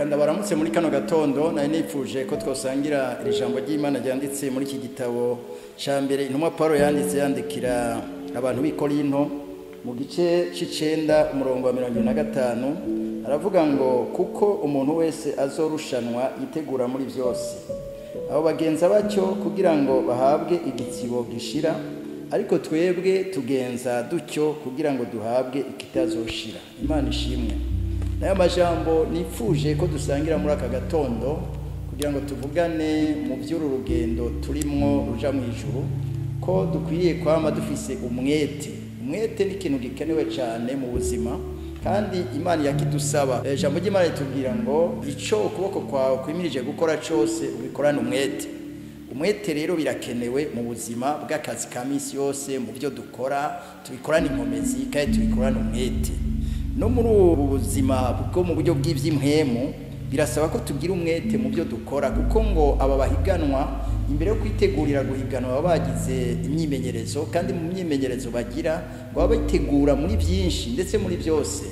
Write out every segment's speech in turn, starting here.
Ndabaramutse muri kano gatondo. Nari nipfuje ko twosangira iri jambo ry'Imana ryanditse muri iki gitabo ca mbere intumwa Paulo yanditse yandikira abantu b'i Korinto, mu gice c'icenda, umurongo wa 75. Aravuga ngo: "Kuko umuntu wese azorushanwa yitegura muri vyose. Abo bagenza batyo kugira ngo bahabwe igitsibo gishira, ariko twebwe tugenza dutyo kugira ngo duhabwe ikitazoshira." Imana ishimwe. Nayo majambo nipfuje ko dusangira muri aka gatondo kugira ngo tuvugane mu by'uru rugendo turimwo ruja mu ijuru, ko dukwiriye kwama dufise umwete. Umwete ni ikintu gikenewe cyane mu buzima, kandi Imana yakidusaba. Ijambo ry'Imana ritubwira ngo: "Ico ukuboko kwawe kwimirije gukora cose, ubikorane umwete." Umwete rero birakenewe mu buzima bw'akazi ka misi yose. Mu byo dukora tubikorane inkomezi kandi tubikorane umwete. No muri ubu buzima bwo mu buryo bw'ivy'impwemu birasaba ko tugira umwete mu byo dukora, kuko ngo aba bahiganwa, imbere yo kwitegurira guhiganwa, baba bagize imyimenyerezo, kandi mu myimenyerezo bagira ngo baba bitegura muri byinshi, ndetse muri byose.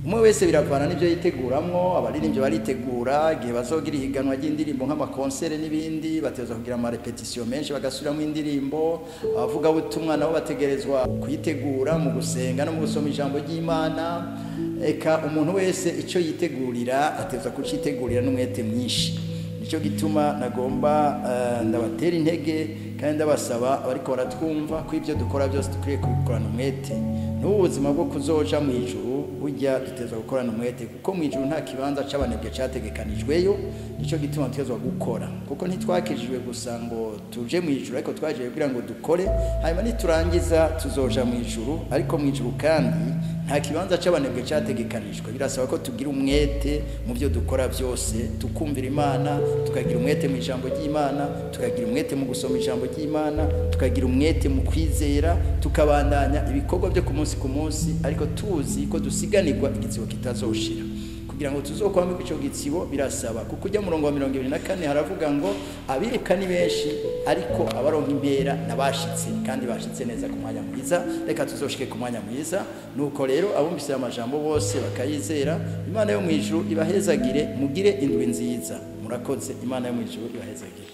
Umwe wese biravana n'ibyo yiteguramwo. Abaririmbyi baritegura igihe bazogira ihiganwa ry'indirimbo, nk'amakonsere n'ibindi, bategerezwa kugira amarepetisiyo menshi, bagasubiramo indirimbo. Abavugabutumwa nabo bategerezwa kuyitegura mu gusenga no mu gusoma ijambo ry'Imana. Eka umuntu wese icyo yitegurira ategerezwa kucitegurira n'umwete mwinshi. Nicyo gituma nagomba ndabatera intege kandi ndabasaba abariko baratwumva ko ibyo dukora byose dukwiye kubikorana umwete. N'ubu buzima bwo kuzoja mu ijuru, burya dutegerezwa gukorana umwete, kuko mu ijuru nta kibanza c'abanebwe categekanijweyo. Nico gituma dutegerezwa gukora, kuko ntitwakijijwe gusa ngo tuje mu ijuru, ariko twaje kugira ngo dukore, hanyuma niturangiza tuzoja mu ijuru. Ariko mu ijuru kandi nta kibanza c'abanebwe categekanijwe. Birasaba ko tugira umwete mu byo dukora byose, tukumvira Imana, tukagira umwete mu ijambo ry'Imana, tukagira umwete mu gusoma ijambo ry'Imana, tukagira umwete mu kwizera, tukabandanya ibikorwa byo ku munsi ku munsi, ariko tuzi ko dusiganirwa igitsibo kitazoshira. Kugira ngo tuzokwambikwe ico gitsibo birasaba, kuko ujya murongo wa 24 haravuga ngo: "Abiruka ni benshi, ariko abaronka impera nabashitse, kandi bashitse neza ku mwanya mwiza." Reka tuzoshike ku mwanya mwiza. Nuko rero abumvise aya majambo bose bakayizera, Imana yo mu ijuru ibahezagire. Mugire indwi nziza. Murakoze. Imana yo mu ijuru ibahezagire.